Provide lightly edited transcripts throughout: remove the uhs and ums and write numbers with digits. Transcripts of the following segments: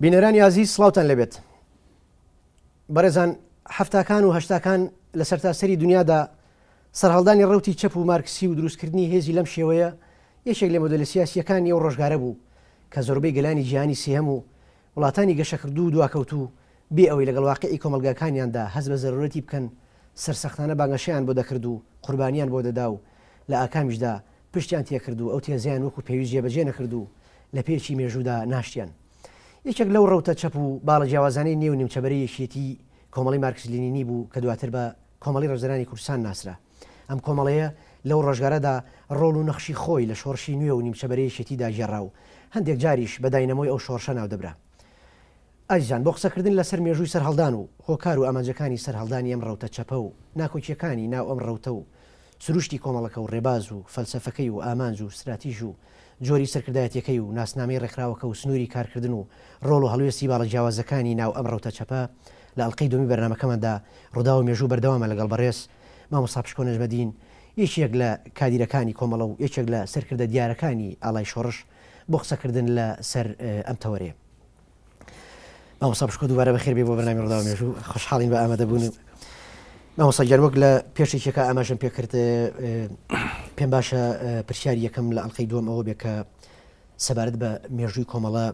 بینەرانی ئازیز سڵاوتان لێبێت. بەڕێزان حەفتاکان و هەشتاکان لە سەرتاسەری دنیادا سەرهەڵدانی ڕەوتی چەپ و مارکسی و دروستکردنی هێزی لەم شێوەیە یەکێک لە مۆدێلە سیاسییەکانی ئەو ڕۆژگارە بوو کە زۆربەی گەلانی جیهانی سێهەم و وڵاتانی گەشەکردوو و دواکەوتوو بێ ئەوەی لەگەڵ واقیعی کۆمەڵگاکانیاندا هەست بە زەرورەتی بکەن سەرسەختانە بانگەشەیان بۆ دەکرد و قوربانیان بۆ دەدا و لە ئاکامیشدا پشتیان تێکرد و ئەو تێزەیان وەکو پێویست جێبەجێ نەکرد و لە پێچی مێژوودا ناشتیان. یەکێک لەو ڕەوتە چەپ و باڵە جیاوازانەی نێو نیمچەبەرەی یەکیەتی کۆمەڵەی مارکس لینینی بوو کە دواتر بە کۆمەڵەی ڕەنجدەرانی کوردستان ناسرا. ئەم کۆمەڵەیە لەو ڕۆژگارەدا ڕۆڵ و نەخشی خۆی لە شۆڕشی نوێ و نیمچەبەرەی یەکێتیدا گێڕا و هەندێک جاریش بە داینەمۆی ئەو شۆڕشە ناودەبرا. ئازیزان بۆ قسەکردن لەسەر مێژووی سەرهەڵدان و هۆکار و ئامانجەکانی سەرهەڵدانی ئەم ڕەوتە چەپە و ناکۆکییەکانی ناو ئەم ڕەوتە و سروشتی کۆمەڵەکە و ڕێباز و فەلسەفەکەی و ئامانج و ستراتیژ و جۆری سەرکردایەتیەکەی و ناسنامەی ڕێکخراوەکە و سنووری کارکردن و ڕۆڵ و هەڵوێستی باڵە جیاوازەکانی ناو ئەم ڕەوتە چەپە لە ئەڵقەی دووەمی بەرنامەکەماندا ڕووداو و مێژوو بەردەوامە لەگەڵ بەڕێز مامۆستا پشکۆ نەجمەدین یەکێک لە کادیرەکانی کۆمەڵە و یەکێک لە سەرکردە دیارەکانی ئاڵای شۆڕش بۆ قسەکردن لە سەر ئەم تەوەرەیە. مامۆستا پشکۆ دووبارە بەخێر بێ بۆ بەرنامی ڕووداو مێژوو خۆشحاڵین بە ئامادەبوون و مامۆستا گیان وەک لە پێشێکێکە ئاماژەم پێکرد پێم باشە پرسیاری یەکەم لە ئەڵلقەی دووەم ئەوە بێ کە سەبارەت بە مێژووی کۆمەڵە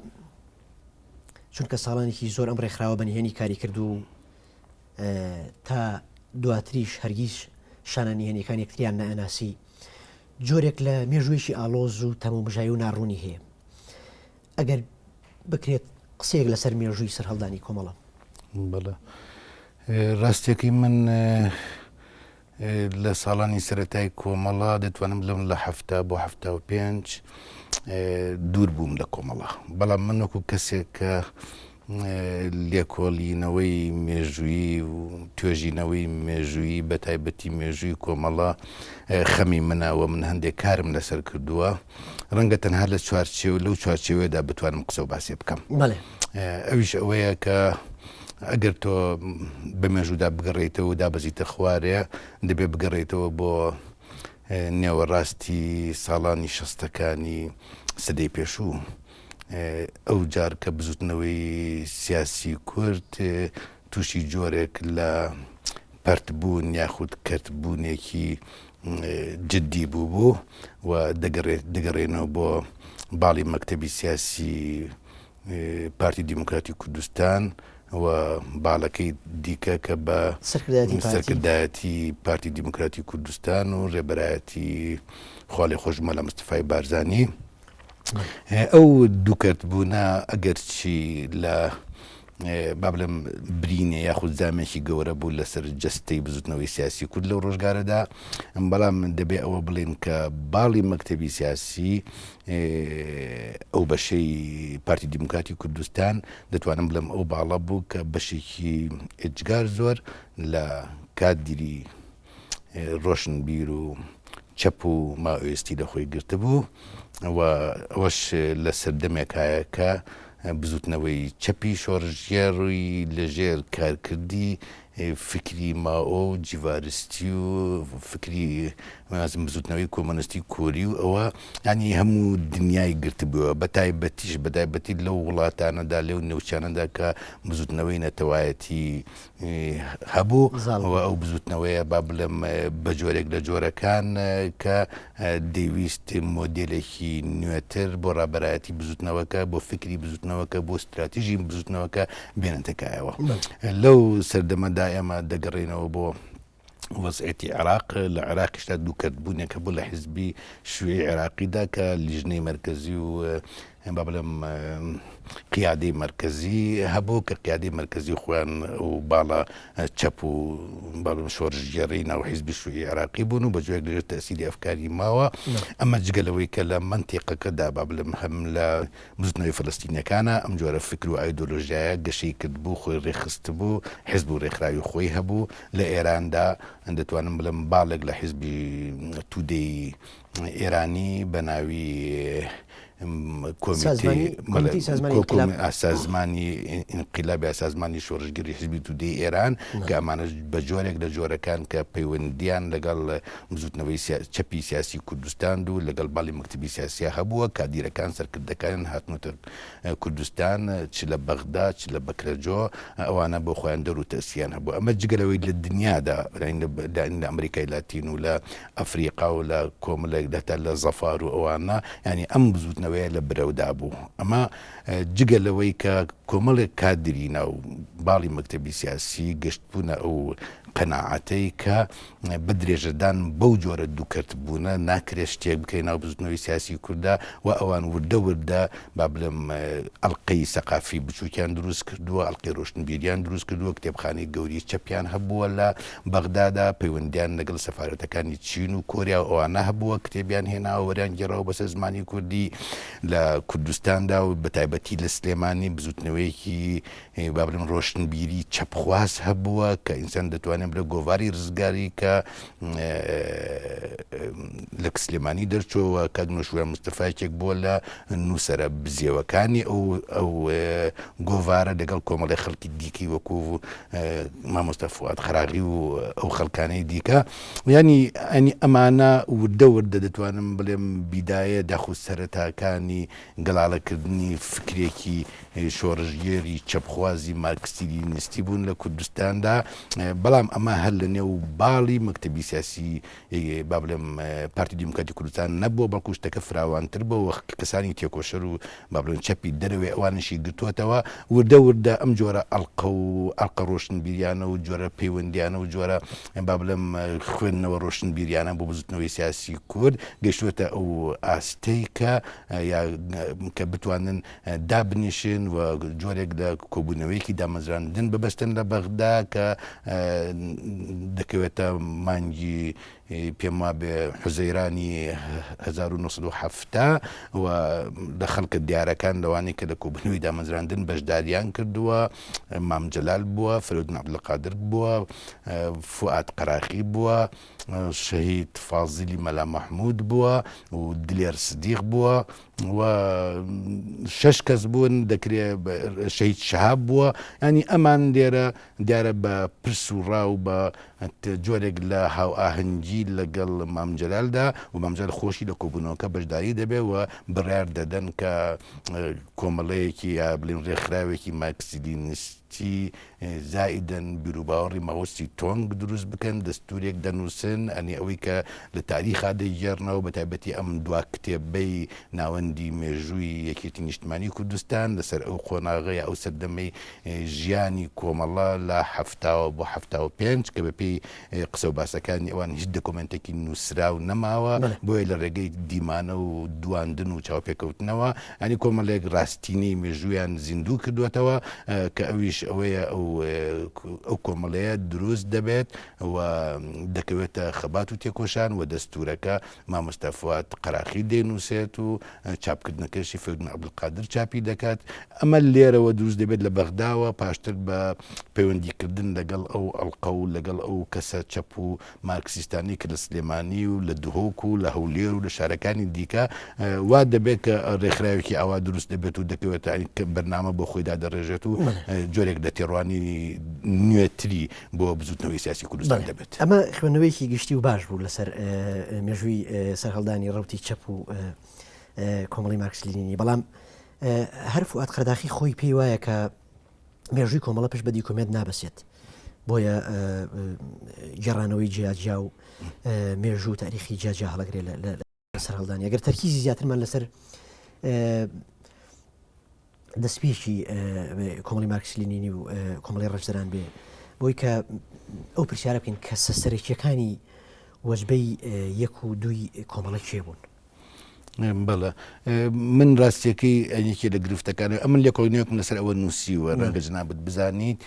چونکە ساڵانێکی زۆر ئەم ڕێکخراوە بە نهێنی کاری کرد و تا دواتریش هەرگیز شانە نهێنیەکان یەکتریان نەئەناسی جۆرێک لە مێژوویەکی ئاڵۆز و تەمومژاوی و ناڕوونی هەیە ئەگەر بکرێت قسەیەک لەسەر مێژووی سەرهەڵدانی کۆمەڵە. بەڵێ ڕاستیەکەی من لە ساڵانی سەرەتای کۆمەڵە دەتوانم بڵێم لە هەفتا بۆ 75 دوور بووم لە کۆمەڵە بەڵام من وەکو کەسێک کە لێکۆڵینەوەی مێژوویی و توێژینەوەی مێژوویی بە تایبەتی مێژووی کۆمەڵە خەمی منە و من هەندێک کارم لەسەر کردووە ڕەنگە تەنها لە چوارچێوە لەو چوارچێوەیەدا بتوانم قسە و باسێ بکەم ئەویش ئەوەیە کە ئەگەر تۆ بە مێژوودا بگەڕێیتەوە و دابەزیتە خوارێ دەبێ بگەڕێیتەوە بۆ نێوەڕاستی ساڵانی شەستەکانی سەدەی پێشوو. ئەو جار کە بزوتنەوەی سیاسی کورد تووشی جۆرێک لە پەرتبوون یاخود کەرتبوونێکی جددی بوو بوو و دەگەڕێنەوە بۆ باڵی مەکتەبی سیاسی پارتی دیموکراتی کوردستان و باڵەکەی دیکە کە بە سەرکردایەتی پارتی دیموکراتی کوردستان و ڕێبەرایەتی خوالێخۆش مەلا مستەفای بارزانی ئەو دووکەرت بوونە ئەگەرچی لە با بڵێم برینێ یاخود زامێکی گەورە بوو لەسەر جەستەی بزوتنەوەی سیاسی کورد لەو ڕۆژگارەدا بەڵام دەبێ ئەوە بڵێن کە باڵی مەکتەبی سیاسی ئەو بەشەی پارتی دیموکراتی کوردستان دەتوانم بڵێم ئەو باڵە بوو کە بەشێکی ئێجگار زۆر لە کادری ڕۆشنبیر و چەپ و مائۆیستی لە خۆی گرتبوو و ئەوەش لە سەردەمێکایە کە بزوتنەوەی چەپی شۆڕشگێڕی لەژێر کارکردی فکری مائۆ و جیڤارستی و فکری بزوتنەوەی کۆمۆنستی کۆری و ئەوە ینی هەموو دنیای گرتبووە بە تایبەتیش بە تایبەتی لەو وڵاتانەدا لەو نێوچانەدا کە بزوتنەوەی نەتەوایەتی هەبوو و ئەو بزوتنەوەیە با بڵێم بە جۆرێک لە جۆرەکان کە دەیویست مۆدێلێکی نوێتر بۆ ڕابەرایەتی بزوتنەوەکە بۆ فکری بزوتنەوەکە بۆ ستراتیژی بزوتنەوەکە بێنێتە کایەوە لەو سەردەمەدا ئێمە دەگەڕێینەوە بۆ وەزعیەتی عێراق لە عێراقیشدا دوو کەرت بوونێک هەبوو لە حیزبی شوعی عێراقیدا کە لیژنەی مەرکەزی و با بڵێم قیادەی مەرکەزی هەبوو کە قیادەی مەرکەزی خۆیان و باڵا چەپ و باڵم شۆڕشگێڕی ناو حیزبی شوعی عێراقی بوون و بە جۆرێک لەژێر تەئسیری ئەفکاری ماوە ئەمە جگە لەوەی کە لە مەنتیقەکەدا با بڵێم هەم لە بزوتنەوەی فەلەستینیەکانە، ئەم جۆرە فکر و ئایدۆلۆژیایە گەشەی کردبوو، خۆی ڕێکخستبوو، حزب و ڕێکخراوی خۆی هەبوو، لە ئێراندا دەتوانم بڵێم باڵێک لە حزبی تودەی ئێرانی بە ناوی. سازمانی ئینقلاب یا سازمانی شۆڕشگێری حزبی تودەی ئێران کە ئەمانەش بە جۆرێک لە جۆرەکان کە پەیوەندیان لەگەڵ بزوتنەوەی چەپی سیاسی کوردستان و لەگەڵ باڵی مەکتەبی سیاسیا هەبووە، کادیرەکان سەرکردەکانیان هاتنۆتە کوردستان چ لە بەغدا چ لە بەکرەجۆ ئەوانە بۆ خۆیان دەور و تەئسیریان هەبووە ئەمە جگە لەوەی لە دنیادا لە ئەمریکای لاتین و لە ئەفریقا و لە کۆمەڵێک هەتا لە زەفار و ئەوانە یانی ئەم بزوتنەوەیە لە برەودا بوو ئەمە جگە لەوەی کە کۆمەڵێک کادری ناو باڵی مەکتەبی سیاسی گەشتبوونە ئەو قەناعەتەی کە بە درێژەدان بەو جۆرە دووکەرتبوونە ناکرێت شتێک بکەین ناو بزوتنەوەی سیاسی کووردا و ئەوان وردە وردە با بڵێم ئەڵلقەی سەقافی بچووکیان دروست کردووە، ئەڵقەی ڕۆشنبیریان دروست کردووە، کتێبخانەی گەوری چەپیان هەبووە لە بەغدادا، پەیوەندیان لەگەڵ سەفارەتەکانی چین و کۆریا و ئەوانە هەبووە، کتێبیان هێناوە وەریان گێڕاوە بەسەر زمانی کوردی لە کوردستاندا و بەتایبەتی لە سلێمانی بزوتنەوەیەکی با بڵێم ڕۆشنبیری چەپخواز هەبووە کە ئینسان دەتوانێت بڵێ گۆڤاری ڕزگاری کە لە سلێمانی دەرچووە کاک نەوشیروان مستەفا یەکێک بووە لە نووسەرە بزێوەکانی ئەو ئەو گۆڤارە لەگەڵ کۆمەڵی خەڵکی دیکەی وەکو مامۆستا فواد خراغی و ئەو خەڵکانەی دیکە ینی ئەنی ئەمانە وردە وردە دەتوانم بڵێم بیدایە داخود سەرەتاکانی گەڵاڵەکردنی فکرێکی شۆڕشگێری چەپخوازی مارکسی لینینستی بوون لە کوردستاندا، بەڵام ئەمە هەر لە نێو باڵی مەکتەبی سیاسی با بڵێم پارتی دیموکراتی کوردستان نەبووە، بەڵکو شتەکە فراوانتر بووە و کەسانی تێکۆشەر و با بڵێن چەپی دەرەوەی ئەوانیشی گرتووەتەوە. وردە وردە ئەم جۆرە ئەڵقە و ئەڵقە ڕۆشنبیریانە و جۆرە پەیوەندیانە و جۆرە با بڵێم خوێندنەوە ڕۆشنبیریانە بۆ بزوتنەوەی سیاسی کورد گەیشتووەتە ئەو ئاستەی کە یا کە بتوانن دابنیشن و جۆرێک لە کۆبوونەوەیەکی دامەزراندن ببەستن لە بەغدا کە دەکەوێتە مانگی پێم وابێ حوزەیرانی 1970 و لە خەڵکە دیارەکان لەوانەی کە لە کۆبوونەوەی دامەزراندن بەشداریان کردووە مام جەلال بووە، فەرەیدون عەبدولقادر بووە، فوئاد قەراخی بووە، شەهید فازیلی مەلا مەحمود بووە و دلێر سدیق بووە و شەش کەس بوون دەکرێ شەهید شەهاب بووە ینی ئەمان لێرە دیارە بە پرس و ڕا و بە جۆرێک لە هاوئاهەنگی لەگەڵ مام جەلالدا و مام جەلال خۆشی لە کۆبوونەوەکە بەشداری دەبێ و بڕیار دەدەن کە کۆمەڵەیەکی یا بڵێن ڕێکخراوێکی مارکسی لینینستی زائیدەن بیروباوەڕی ماوسی تۆنگ دروست بکەن، دەستورێک دەنووسن، ئەنی ئەوەی کە لە تاریخا دەیگێڕنەوە، بە تایبەتی ئەم دوا کتێبەی ناوەندی مێژووی یەکێتی نیشتمانی کوردستان لەسەر ئەو قۆناغە یا ئەو سەردەمەی ژیانی کۆمەڵە لە حەفتاوە بۆ 75 کە بەپێی قسە و باسەکانی ئەوان هیچ دەکۆمێنتێکی نووسراو نەماوە، بۆیە لە ڕێگەی دیمانە و دواندن و چاوپێکەوتنەوە یانی کۆمەڵێک ڕاستینەی مێژوویان زیندوو کردووەتەوە کە ئەویش ئەوەیە ئەو ئەو کۆمەڵەیە دروست دەبێت و دەکەوێتە خەبات و تێکۆشان و دەستورەکە مامۆستا فواد قەراخی دەینووسێت و چاپکردنەکەشی فەریدون عەبدولقادر چاپی دەکات. ئەمە لێرەوە دروست دەبێت لە بەغداوە، پاشتر بە پەیوەندیکردن لەگەڵ ئەو ئەڵقە و لەگەڵ ئەو کەسە چەپ و مارکسیستانەی کە لە سلێمانی و لە دهۆک و لە هەولێر و لە شارەکانی دیکە وا دەبێت کە ڕێکخراوێکی ئاوا دروست دەبێت و دەکەوێتە بەرنامە بۆ خۆی دادەڕێژێت و جۆرێک لە تێڕوانینی نوێتری بۆ بزوتنەوەی سیاسی کوردستان دەبێت. ئەمە خوێندنەوەیەکی گشتی و باش بوو لەسەر مێژووی سەرهەڵدانی ڕەوتی چەپ و کۆمەڵی مارکس لینینی، بەڵام هەر فوئاد قەرداخی خۆی پێی وایە کە مێژووی کۆمەڵە پشت بە دیکۆمێنت نابەسێت، بۆیە گێڕانەوەی جیاجیا و مێژوو و تاریخی جیاجیا هەڵەگرێ لە سەرهەڵدانی. ئەگەر تەرکیزی زیاترمان لەسەر دەستپێکی کۆمەڵی مارکس لینینی و کۆمەڵی ڕەنجدەران بێ بۆی کە ئەو پرسیارە بکەین کەسە سەرەکیەکانی وەجبەی یەک و دووی کۆمەڵە کێ بوون؟ بەڵێ من ڕاستیەکەی یەکێ لە گرفتەکان ئەمن لێکۆڵینەوەکم لەسەر ئەوە نووسیوە ڕەنگە جنابت بزانیت.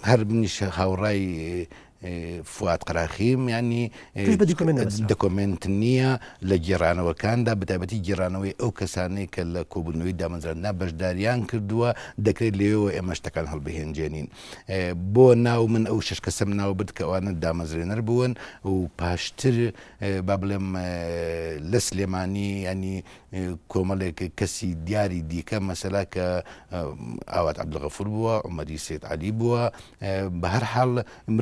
هەر منیش هاوڕای فواد قەراخیم یانی پشت بە دیکۆمێنت نەبەستراوە. دەکۆمێنت نییە لە گێڕانەوەکاندا بەتایبەتی گێڕانەوەی ئەو کەسانەی کە لە کۆبوونەوەی دامەزراندنا بەشداریان کردووە دەکرێت لەوێوە ئێمە شتەکان هەڵبهێنجێنین بۆ ناو من ئەو شەش کەسەم ناو برد کە ئەوانە دامەزرێنەر بوون و پاشتر با بڵێم لە سلێمانی ینی کۆمەڵێک کەسی دیاری دیکە مەسەلا کە ئاوات عەبدولغەفور بووە، عومەری سەید عەلی بووە، بە هەر حاڵ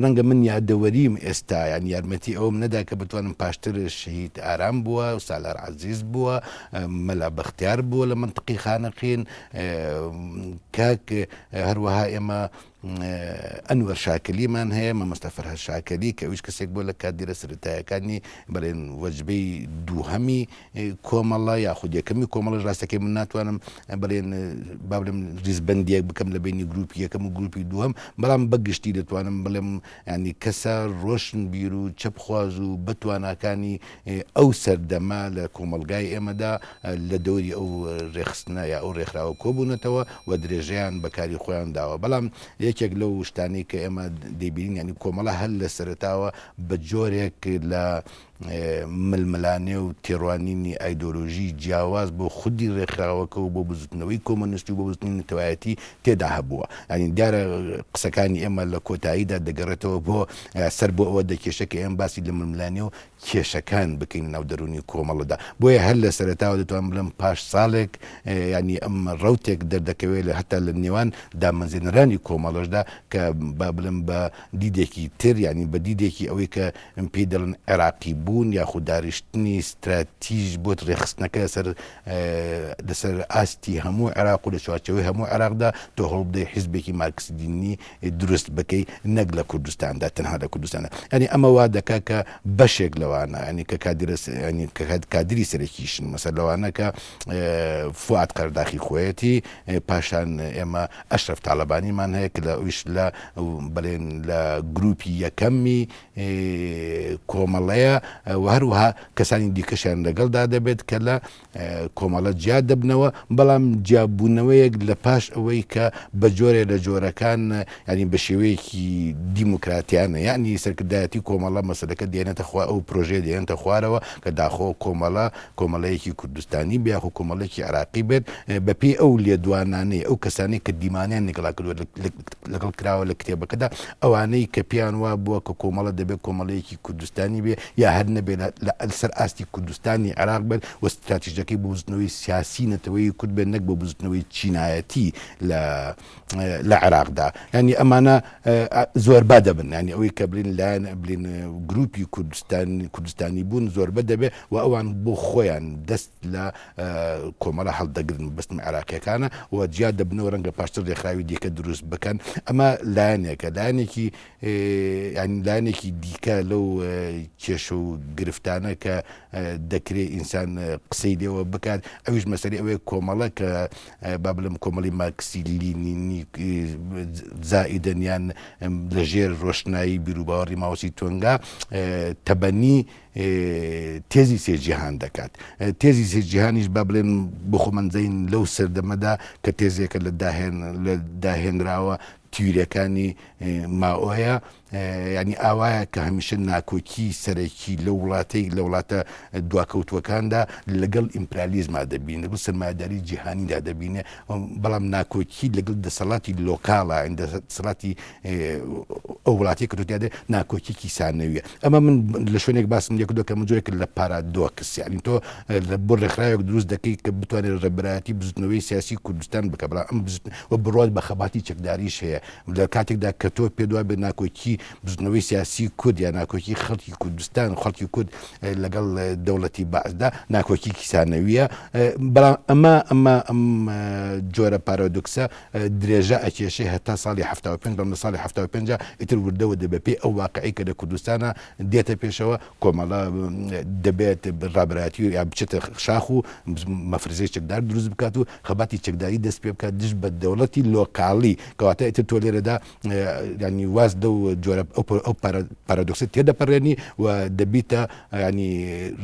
ڕەنگە من یادەوەریم ئێستا یان یارمەتی ئەوم نەدا کە بتوانم پاشتر شەهید ئارام بووە، سالار عەزیز بووە، مەلا بەختیار بووە لە مەنتقی خانەقین، کاک هەروەها ئێمە ئەنوەر شاکەلیمان هەیە، مامۆستا فەرهاد شاکەلی کە ئەویش کەسێک بووە لە کادیرە سەرەتایەکانی بەڵێن وەجبەی دووهەمی کۆمەڵە یاخود یەکەمی کۆمەڵەش ڕاستەکەی من ناتوانم بڵێن با بڵێم ریزبەندیەک بکەم لە بینی گروپی یەکەم و گروپی دووەم بەڵام بەگشتی دەتوانم بڵێم ینی کەسە ڕۆشن بیر و چەپخواز و بەتواناکانی ئەو سەردەمە لە کۆمەڵگای ئێمەدا لە دەوری ئەو ڕێکخستنە یا ئەو ڕێکخراوە کۆبوونەتەوە و درێژەیان بە کاری خۆیان داوە. بەڵام یەکێک لەو شتانەی کە ئێمە دەیبینین یانی کۆمەڵە هەر لە سەرەتاوە بە جۆرێک لە ململانێ و تێڕوانینی ئایدۆلۆژی جیاواز بۆ خودی ڕێکخراوەکە و بۆ بزوتنەوەی کۆمۆنیستی و بۆ بزوتنەوەی نەتەوایەتی تێدا هەبووە. یانی دیارە قسەکانی ئێمە لە کۆتاییدا دەگەڕێتەوە بۆ سەر بۆ ئەوە دەکێشێ کە ئێمە باسی لە ململانێ و کێشەکان بکەین لەناو دەروونی کۆمەڵەدا. بۆیە هەر لە سەرەتاوە دەتوانم بڵێم پاش ساڵێک یانی ئەم ڕەوتێک دەردەکەوێت لە هەتا لە نێوان دامەزێنەرانی کۆمەڵەشدا کە با بڵێم بە دیدێکی تر یانی بە دیدێکی ئەوەی کە پێی دەڵێن عێراقی بوون یاخود دارشتنی ستراتیژ بۆ ڕێکخستنەکە لەسەر لەسەر ئاستی هەموو عێراق و لە چوارچێوەی هەموو عێراقدا تۆ هەوڵبدەی حیزبێکی مارکسی دینی دروست بکەی نەک لە کوردستاندا تەنها لە کوردستاندا یانی ئەمە وا دەکا کە بەشێک لەوانە ینی کە کادرە ینی کە کادری سەرەکیشن مەسەر لەوانە کە فواد قەرداخی خۆیەتی پاشان ئێمە ئەشرەف تاالبانیمان هەیە کە لە ئەویش لە بەڵێن لە گروپی یەکەمی کۆمەڵەیە و هەروەها کەسانی دیکەشیان لەگەڵدا دەبێت کە لە کۆمەڵە جیا دەبنەوە، بەڵام جیابوونەوەیەک لە پاش ئەوەی کە بە جۆرێ لە جۆرەکان یانی بە شێوەیەکی دیموکراتیانە یانی سەرکردایەتی کۆمەڵە مەسەلەکە دێنێتە خوا ئەو پرۆژەیە دێنێتە خوارەوە کە داخۆ کۆمەڵە کۆمەڵەیەکی کوردستانی بێ یاخۆ کۆمەڵێکی عێراقی بێت بە پێی ئەو لێدوانانەی ئەو کەسانەی کە دیمانیان لەگەڵا کردووە لەگەڵ کراوە لە کتێبەکەدا ئەوانەی کە پێیان وا بووە کە کۆمەڵە دەبێت کۆمەڵەیەکی کوردستانی بێ یا هەر نەبێ لە سەر ئاستی کوردستانی عێراق بێت و ستراتیژەکەی بۆ بزوتنەوەی سیاسی نەتەوەیی کورد بێت نەک بۆ بزوتنەوەی چینایەتی لە لە عێراقدا یانی ئەمانە زۆربە دەبن یانی ئەوەی کە بلین لایەن بلین گروپی کوردستان کوردستانی بوون زۆربە دەبێ و ئەوان بۆ خۆیان دەست لە کۆمەڵە هەڵدەگرن بەستم عێراقیەکانە و جیا دەبنەوە ڕەنگە پاشتر ڕێکخراوی دیکە دروست بکەن ئەمە لایەنێکە لایەنێکی یانی لایەنێکی دیکە لەو کێشە و گرفتانە کە دەکرێ ئینسان قسەی لێوە بکات ئەویش مەسەری ئەوەیە کۆمەڵە کە با بڵێم کۆمەڵی مارکسی لینینی زائیدەن یان لەژێر ڕۆشنایی بیروباوەڕی ماوسی تۆنگا تەبەنی تێزی سێ جیهان دەکات. تێزی سێ جیهانیش با بڵێن بۆ خۆمان زین لەو سەردەمەدا کە تێزێکە لە داهێن لە داهێنراوە تیورەکانی مائۆیە ینی ئاوایە کە هەمیشە ناکۆکی سەرەکی لە وڵاتێک لە وڵاتە دواکەوتوەکاندا لەگەڵ ئیمپرالیزما دەبین لەگەڵ سەرمایەداری جیهانیدا دەبینێ بەڵام ناکۆکی لەگەڵ دەسەڵاتی لۆکاڵە دەسەڵاتی ئەو وڵاتی کە تۆ تیادێ ناکۆکیکی سانەویە ئەمە من لە شوێنێک باسم لێ کردووە کە من جۆرێک لە پارادۆکس یعنی تۆ بۆ ڕێکخراوێک دروست دەکەی کە بتوانێت ڕێبەرایەتی بزوتنەوەی سیاسی کوردستان بکە بەڵام ئەم و بڕوات بە خەباتی چەکداریش هەیە لە کاتێکدا کە تۆ پێ دوا بێ ناکۆکی بزوتنەوەی سیاسی کورد یا ناکۆکی خەڵکی کوردستان و خەڵکی کورد لەگەڵ دەوڵەتی بەعسدا ناکۆکیکی سانەویە بەڵام ئەمە ئەمە ئەم جۆرە پارادۆکسە درێژە ئەکێشێ هەتا ساڵی 75 بەڵام لە ساڵی 75 ئیتر وردە وردە بە پێی ئەو واقعی کە لە کوردستانە دێتە پێشەوە کۆمەڵە دەبێت ڕابەرایەتی یا بچێتە شاخ و مەفرزەی چەکدار دروست بکات و خەباتی چەکداری دەست پێ بکات دژ بە دەوڵەتی لۆکاڵی کەواتە ئیتر تۆ. تۆ لێرەدا ینی واز لەو جۆرە ئەو پارادۆکسە تێدەپەڕێنی و دەبیتە ینی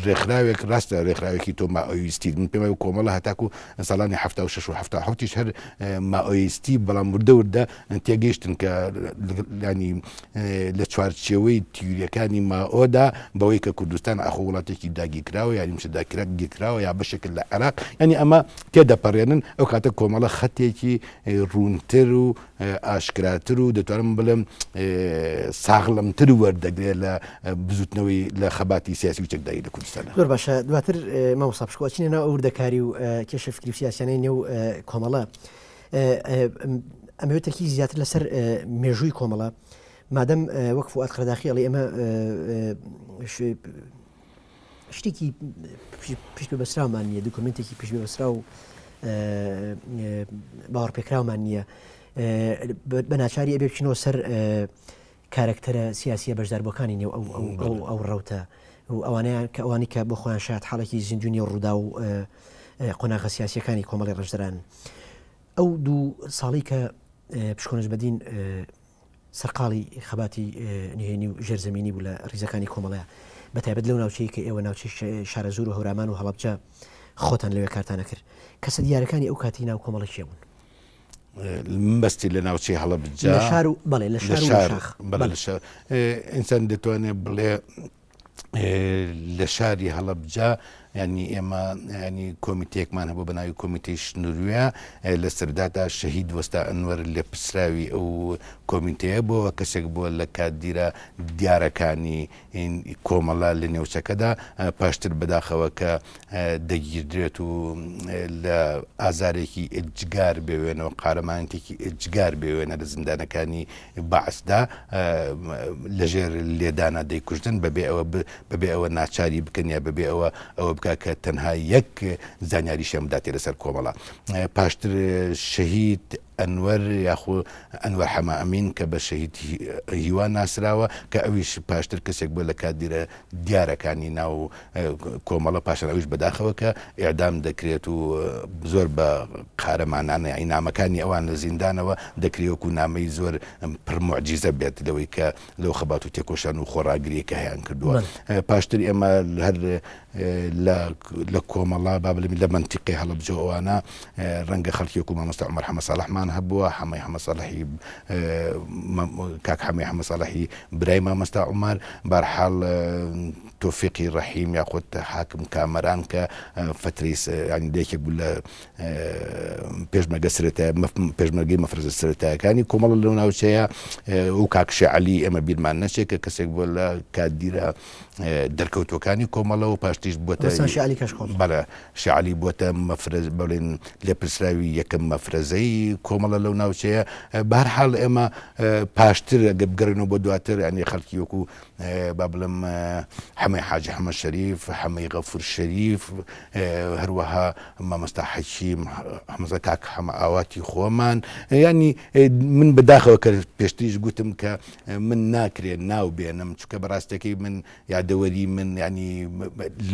ڕێکخراوێک ڕاستە ڕێکخراوێکی تۆ مائۆیستی من پێم وایە کۆمەڵە هەتاکو ساڵانی 76 و 77 هەر مائۆیستی بەڵام وردە وردە تێگەیشتن کە ینی لە چوارچێوەی تیوریەکانی مائۆدا بەوەی کە کوردستان ئاخۆ وڵاتێکی داگیرکراوە یانی مشە داگیرکراوە یا بەشێکە لە عێراق ینی ئەمە تێدەپەڕێنن ئەو کاتە کۆمەڵە خەتێکی ڕوونتر و ئاشکراتر و دەتوانم بڵێم ساغڵەمتر وەردەگرێت لە بزوتنەوەی لە خەباتی سیاسی و چەکداری لە کوردستان. زۆر باشە دواتر مامۆستا پشکۆ ئەچینە ناو ئەو وردەکاری و کێشە فکری و سیاسیانەی نێو کۆمەڵە ئەمەوێت تەرکیز زیاتر لەسەر مێژووی کۆمەڵە مادەم وەک فوئاد قەرەداخی ئەڵێ ئێمە شتێکی پشت بەسراومان نییە دوکمنتێکی پشت بەسراو باوەڕپێکراومان نییە بە ناچاری ئەبێ بچینەوە سەر کارەکتەرە سیاسیە بەشداربووەکانی نێو ئەو ئەو ئەو ڕەوتە و ئەوانەیان کە ئەوانی کە بۆ خۆیان شایەت حاڵێکی زیندوو نێو ڕوودا و قۆناغە سیاسیەکانی کۆمەڵی ڕەنجدەران ئەو دوو ساڵی کە پشکۆ نەجمەدین سەرقاڵی خەباتی نهێنی و ژێرزەمینی بوو لە ڕیزەکانی کۆمەڵەیە بە تایبەت لەو ناوچەی کە ئێوە ناوچەی شارەزوور و هەورامان و هەڵەبجە خۆتان لەوێ کارتانە کرد کەسە دیارەکانی ئەو کاتی ناو کۆمەڵە کێ بوون؟ مەبەستی لە ناوچەی هەڵەبجە لە شار و بەڵێ لە شار و شاخ بەڵێ لە شار ئینسان دەتوانێت بڵێ لە شاری هەڵەبجە ینی ئێمە ینی کۆمیتێکمان هەبوو بە ناوی کۆمیتەی شنوروە لە سەردادا شەهید وەستا ئەنوەر لێپرسراوی ئەو کۆمیتەیە بۆ کەسێک بووە لە کادیرە دیارەکانی کۆمەڵە لە نێوچەکەدا پاشتر بەداخەوە کە دەگیردرێت و لە ئازارێکی ئێجگار بێوێنەوە قارەمانێتێکی ئێجگار بێوێنە لە زیندانەکانی بەعسدا لەژێر لێدانە دەیکوژن بەبێ ئەوە بەبێ ئەوە ناچاری بکەن یا بەبێ ئەوە ئەوە بکە کە تەنها یەک زانیاریشیان بداتێ لەسەر کۆمەڵە پاشتر شەهید ئەنوەر یاخۆ ئەنوەر حەمە ئەمین کە بە شەهید هیوا ناسراوە کە ئەویش پاشتر کەسێک بووە لە کادیرە دیارەکانی ناو کۆمەڵە پاشان ئەویش بەداخەوە کە ئیعدام دەکرێت و زۆر بە قارەمانانە یانی نامەکانی ئەوان لە زیندانەوە دەکرێ وەکو نامەی زۆر پڕ موعجیزە بێت لەوەی کە لەو خەبات و تێکۆشان و خۆڕاگریە کە هەیان کردووە پاشتر ئێمە هەر لە کۆمەڵە با بڵێم لە مەنتیقەی هەڵەبجە ئەوانە ڕەنگە خەڵکی وەکو مامۆستا عومەر حەمە ساڵحمان هەبووە حەمەی حەمە ساڵحی کاک حەمەی حەمە ساڵحی برای مامۆستا عومەر بارحاڵ تۆفیقی ڕەحیم یاخود حاکم کامەران کە فترەی ینی یەکێک بوو لە پێشمەرگە سەرەتا پێشمەرگەی مەفرەزە سەرەتایەکانی کۆمەڵە لەو ناوچەیە و کاک شێعەلی ئێمە بیرمان نەچێت کە کەسێک بووە لە کادیرە دەرکەوتوەکانی کۆمەڵە و پاشتیش بووەتە شێعەلی کەشکۆڵ بەڵێ شێعەلی بووەتە مەفرەز بڵێن لێپرسراوی یەکەم مەفرەزەی کۆمەڵە لەو ناوچەیە بەهەرحاڵ ئێمە پاشتر ئەگە بگەڕێنەوە بۆ دواتر ئەنی خەڵکی وەکو با بڵێم حەمەی حاجی حەمە شەریف، حەمەی غەفور شەریف، هەروەها مامۆستا حەکیم حەمزە کاک حەمە ئاواتی خۆمان ینی من بەداخەوە کە پێشتریش گوتم کە من ناکرێت ناو بێنم چونکە بەڕاستەکەی من یادەوەری من ینی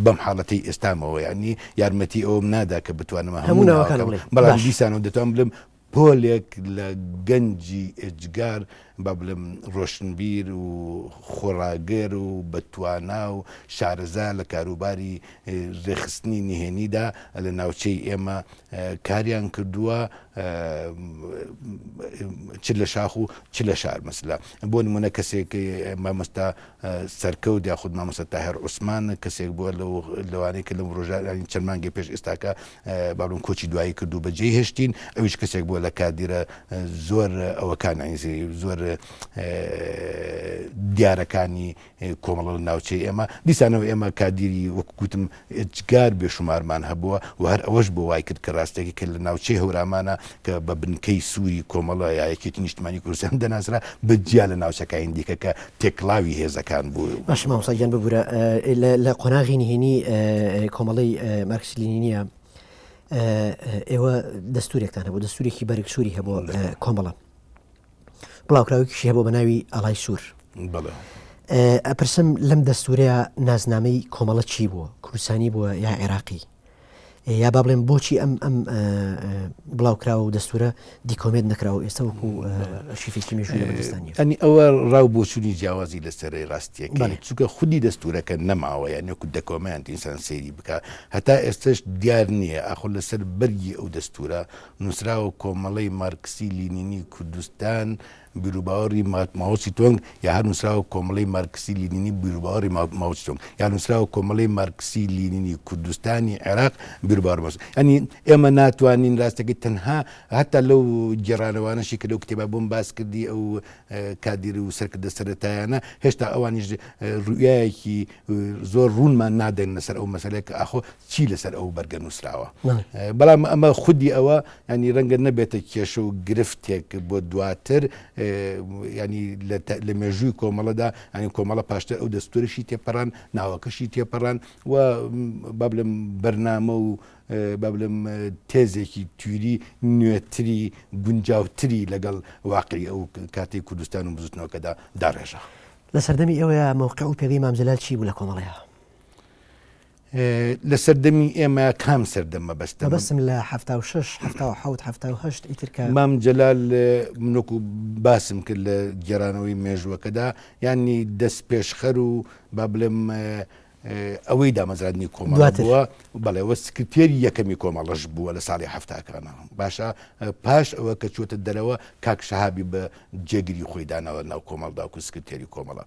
بەم حاڵەتی ئێستامەوە ینی یارمەتی ئەوم نادا کە بتوانم هەموو ناوەکان بڵێم بەڵام دیسانەوە دەتوانم بڵێم پۆلێک لە گەنجی ئێجگار با بڵێم ڕۆشنبیر و خۆڕاگر و بەتوانا و شارەزا لە کاروباری ڕێکخستنی نهێنیدا لە ناوچەی ئێمە کاریان کردووە چ لە شاخ و چ لە شار مەسلا بۆ نمونە کەسێک مامۆستا سەرکەوت یاخود مامۆستا تاهێر عوسمان کەسێک بووە لەوانەی کە لەم ڕۆژە چەند مانگی پێش ئێستاکە باڵون کۆچی دوایی کرد و بەجێی هێشتین ئەویش کەسێک بووە لە کادیرە زۆر ئەوەکان زۆر دیارەکانی کۆمەڵە لە ناوچەی ئێمە دیسانەوە ئێمە کادیری وەک گوتم ئێجگار بێشومارمان هەبووە و هەر ئەوەش بۆ وای کرد کە ڕاستێکی کە لە ناوچەی هەورامانە کە بە بنکەی سووری کۆمەڵە یا یەکێتی نیشتمانی کوردستان دەناسرا بە جیا لە ناوچەکانی دیکە کە تێکڵاوی هێزەکان بوو. باشە مامۆستا گیان ببورە لە قۆناغی نهێنی کۆمەڵەی مارکسی لینینیە ئێوە دەستورێکتان هەبوو دەستورێکی بەرگ سووری هەبوو کۆمەڵە بڵاوکراوێکیشی هەبوو بە ناوی ئاڵای سوور ئەپرسم لەم دەستورەیە نازنامەی کۆمەڵە چی بووە کوردستانی بووە یا عێراقی؟ یا با بڵێم بۆچی ئەم ئەم بڵاوکراوە و دەستورە دیکۆمێنت نەکراوە ئێستا وەکو ئەرشیفێکی مێژووی لە بەردەستان نییە؟ ئەنی ئەوە ڕاو بۆچوونی جیاوازی لەسەرەی ڕاستیەکەی چونکە خودی دەستورەکە نەماوە یان وەکو دەکۆمێنت ئینسان سەیری بکا هەتا ئێستەش دیار نییە ئاخۆ لەسەر بەرگی ئەو دەستورە نووسراوە کۆمەڵەی مارکسی لینینی کوردستان بیروباوەڕی ماوسی تۆنگ یا هەر نووسراوە کۆمەڵەی مارکسی لینینی بیروباوەڕی ماوسی تۆنگ یا نووسراوە کۆمەڵەی مارکسی لینینی کوردستانی عێراق بیروباوەڕی ماوسی یانی ئێمە ناتوانین ڕاستەکەی تەنها هەتا لەو گێڕانەوانەشی کە لەو کتێبە بۆم باس کردی ئەو کادیر و سەرکردە سەرەتایانە هێشتا ئەوانیش ڕویایەکی زۆر ڕوونمان نادەن لەسەر ئەو مەسەلەیە کە ئاخۆ چی لەسەر ئەو بەرگە نووسراوە. بەڵام ئەمە خودی ئەوە ینی ڕەنگە نەبێتە کێشە و گرفتێک بۆ دواتر ینی لە مێژووی کۆمەڵەدا ینی کۆمەڵە پاشتر ئەو دەستورشی تێپەڕان ناوەکەشی تێپەڕان و با بڵێم بەرنامە و با بڵێم تێزێکی تویری نوێتری گونجاوتری لەگەڵ واقعی ئەو کاتی کوردستان و بزوتنەوەکەدا داڕێژا. لە سەردەمی ئێوەیا مەوقع و پێگەی مام جەلال چی بوو لە کۆمەڵەیا؟ لە سەردەمی ئێمە کام سەردەم مەبەستە؟ مەبەستم لە 76 77 78 ئیتر کە مام جەلال من وەکو باسم کرد لە گێرانەوەی مێژووەکەدا یانی دەست پێشخەر و با بڵێم ئەوەی دامەزراندنی کۆمەڵە بووە بەڵێ وە سکرتێری یەکەمی کۆمەڵەش بووە لە ساڵی هەفتاکانە باشە پاش ئەوە کە چووەتە دەرەوە کاک شەهابی بە جێگری خۆی داناوە ناو کۆمەڵدا و سکرتێری کۆمەڵە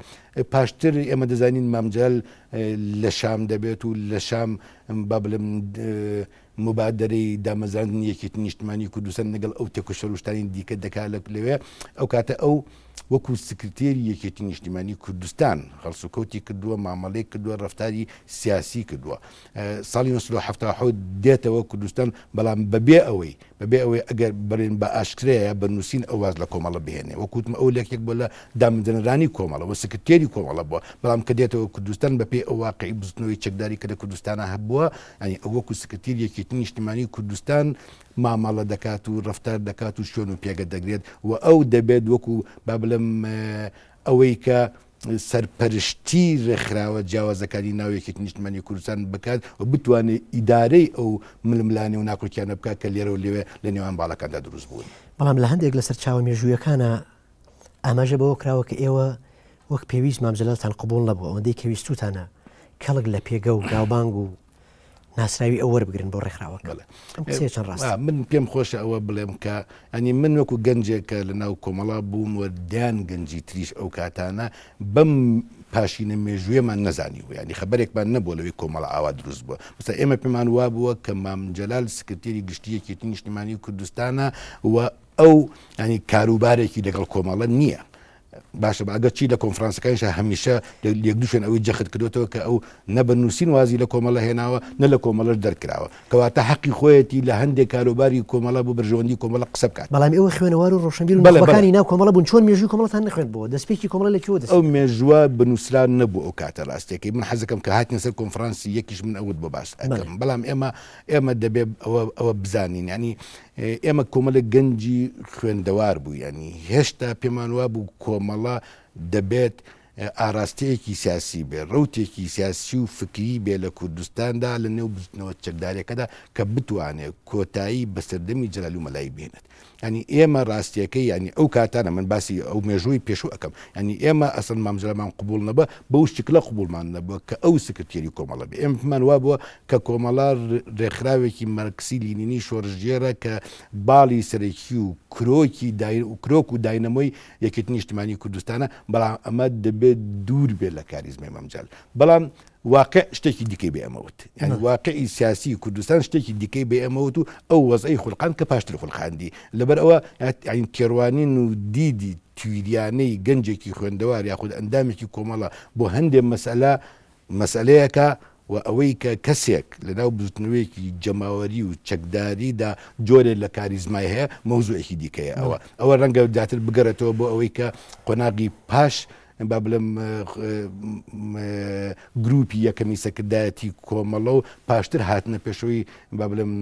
پاشتر ئێمە دەزانین مام جەلال لە شام دەبێت و لە شام با بڵێم مبادرەی دامەزراندنی یەکێتی نیشتمانی کوردستان لەگەڵ ئەو تێکۆشەر و شتانی دیکە دەکا لە لەوێ ئەو کاتە ئەو وەکو سکرتێری یەکێتی نیشتیمانی کوردستان هەڵسوکەوتی کردووە مامەڵەی کردووە ڕەفتاری سیاسی کردووە ساڵی 1970 دێتەوە کوردستان بەڵام بەبێ ئەوەی بەبێ ئەوەی ئەگەر بڵێن بە ئاشکرایە بە نووسین ئەو واز لە کۆمەڵە بهێنێ وەک وتم ئەو لەکێک بووە لە دامەزرێنەرانی کۆمەڵە و سکرتێری کۆمەڵە بووە بەڵام کە دێتەوە کوردستان بە پێی ئەو واقعی بزوتنەوەی چەکداری کە لە کوردستانا هەبووە یانی ئەو وەکو سکرتێری یەکێتی نیشتیمانی کوردستان مامەڵە دەکات و ڕەفتار دەکات و شوێن و پێگە دەگرێت و ئەو دەبێت وەکو با بڵێم ئەوەی کە سەرپەرشتی رێکخراوە جیاوازەکانی ناو یەکێتی نیشتمانی کوردستان بکات و بتوانێت ئیدارەی ئەو ململانێ و ناکۆکیانە بکات کە لێرە و لەوێ لە نێوان باڵەکاندا دروست بوون. بەڵام لە هەندێک لە سەرچاوە مێژوویەکانا ئاماژە بەوە کراوە کە ئێوە وەک پێویست مام جەلالتان قبوڵ نەبوو ئەوەندەی کە ویستووتانە کەڵک لە پێگە و ناوبانگ و ناسراوی ئەو وەربگرن بۆ ڕێکخراوەکە. بەڵێ. ئەم قسەیە چەند ڕاستە؟ من پێم خۆشە ئەوە بڵێم کە یانی من وەکو گەنجێک کە لە ناو کۆمەڵا بووم و دەیان گەنجی تریش ئەو کاتانە بەم پاشینە مێژوویەمان نەزانیبوو یانی خەبەرێکمان نەبووە لەوەی کۆمەڵە ئاوا دروست بووە مەسەلەن ئێمە پێمان وابووە کە مام جەلال سکرتێری گشتی یەکێتی نیشتیمانی کوردستانە و ئەو ینی کاروبارێکی لەگەڵ کۆمەڵە نییە. باشە ئەگەر چی لە کۆنفرانسەکانیشا هەمیشە یەک دوو شوێن ئەوەی جەخت کردوێتەوە کە ئەو نە بە نووسین وازی لە کۆمەڵە هێناوە نە لە کۆمەڵەش دەرکراوە کەواتە حەقی خۆیەتی لە هەندێک کاروباری کۆمەڵە بۆ بەرژەوەندی کۆمەڵە قسە بکات. بەڵام ئێوە خوێنەوار و ڕۆشنبیر و نوخبەکانی ناو کۆمەڵە بوون چۆن مێژووی کۆمەڵەتان نەخوێندبووە؟ دەستپێکی کۆمەڵە لە کوێوە دەستی ئەو مێژووە بە نووسراو نەبوو ئەو کاتە ڕاستیەکەی من حەزەکەم کە هاتینە سەر کۆنفرانسی یەکیش من ئەوت بۆ باس ئەکەم بەڵام ئێمە ئێمە دەبێ ئەوە ئەوە بزانین یانی ئێمە کۆمەڵێک گەنجی خوێندەوار بوو یانی هێشتا پێمان وابوو کۆمەڵە دەبێت ئاراستەیەکی سیاسی بێ، ڕەوتێکی سیاسی و فکری بێ لە کوردستاندا لە نێو بزوتنەوە چەکداریەکەدا کە بتوانێ کۆتایی بە سەردەمی جەلال و مەلایی بهێنێت. یانی ئێمە ڕاستیەکەی یانی ئەو کاتانە من باسی ئەو مێژووی پێشوو ئەکەم یانی ئێمە ئەسڵەن مام جەلالمان قبوڵ نەبووە بەو شکلە قبوڵمان نەبووە کە ئەو سکرتێری کۆمەڵە بێ. ئێمە پێمان وابووە کە کۆمەڵە ڕێکخراوێکی مارکسی لینینی شۆڕشگێڕە کە باڵی سەرەکی و کرۆکی کرۆک و داینەمۆی یەکێتی نیشتمانی کوردستانە، بەڵام ئەمە دەبێت دوور بێت لە کاریزمای مام جەلال. بەڵام واقع شتێکی دیکەی بە ئێمە وت. یانی واقعی سیاسی کوردستان شتێکی دیکەی بە ئێمە وت و ئەو وەزعەی خولقاند کە پاشتر خولقاندی. لەبەر ئەوە یانی تێڕوانین و دیدی تیوریانەی گەنجێکی خوێندەوار یاخود ئەندامێکی کۆمەڵە بۆ هەندێ مەسەلە مەسەلەیەکە و ئەوەی کە کەسێک لەناو بزوتنەوەیەکی جەماوەری و چەکداریدا جۆرێ لە کاریزمای هەیە مەوزوعێکی دیکەیە ئەوە ئەوە ڕەنگە زیاتر بگەڕێتەوە بۆ ئەوەی کە قۆناغی پاش با بڵێم گروپی یەکەمی سەرکردایەتی کۆمەڵە و پاشتر هاتنە پێشەوەی با بڵێم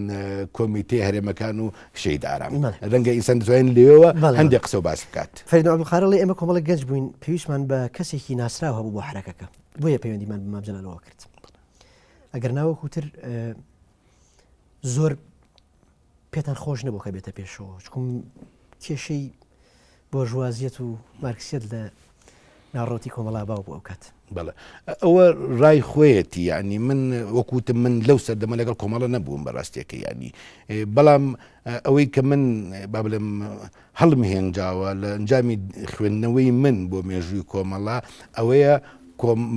کۆمیتەی هەرێمەکان و شەهید ئارام ڕەنگە ئینسان دەتوانین لێوە هەندێک قسە و باس بکات. فەریدون عەبدولقادر ئەڵێ ئێمە کۆمەڵێک گەنج بووین پێویستمان بە کەسێکی ناسراو هەبوو بۆ حەرەکەکە. بۆیە پەیوەندیمان بە مام جەلالەوە کرد ئەگەر ناوەکو تر. زۆر پێتان خۆش نەبوو کە بێتە پێشەوە چکم کێشەی بۆرژوازیەت و مارکسیەت لە ناڕەوتی کۆمەڵا باو بوو ئەو کات. بەڵێ ئەوە ڕای خۆیەتی یعنی من وەکوتم من لەو سەردەمە لەگەڵ کۆمەڵە نەبووم بەڕاستیەکە یعنی بەڵام ئەوەی کە من با بڵێم هەڵم هێنجاوە لە ئەنجامی خوێندنەوەی من بۆ مێژووی کۆمەڵە ئەوەیە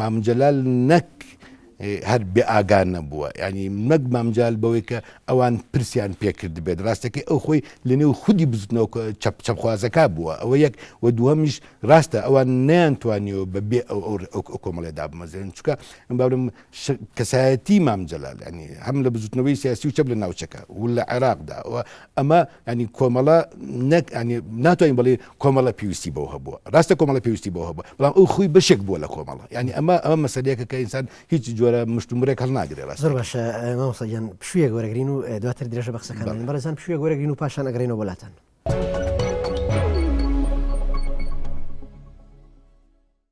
مام جەلال نەک هەر بێ ئاگا نەبووە یانی نەک مام جەلال بەوەی کە ئەوان پرسیان پێکردبێت ڕاستەکەی ئەو خۆی لەنێو خودی بزوتنەوە چەپ چەپخوازەکە بووە ئەوە یەک و دووەمیش ڕاستە ئەوان نەیانتوانیەوە بە بێ ئەو ئەو کۆمەڵێ دابمەزرێن چونکە باورم کەسایەتی مام جەلال ینی هەم لە بزوتنەوەی سیاسی و چەپ لە ناوچەکە و لە عێراقدا و ئەمە ینی کۆمەڵە نەک ینی ناتوانین بڵێ کۆمەڵە پێویستی بەو هەبووە ڕاستە کۆمەڵە پێویستی بەو هەبووە بەڵام ئەو خۆی بەشێک بووە لە کۆمەڵە ینی ئەمە ئەمە مەسەلەیەکە کە ئینسان هیچ جۆرە مشتومڕێک هەڵناگرێ ڕاست زۆر باشە مامۆستا گیان پشوویەک وەرەگرین و دواتر درێژە بە قسەکان دەدەین. بەڕێزان پشوویەک وەرەگرین و پاشان ئەگەڕێینەوە بۆ لاتان.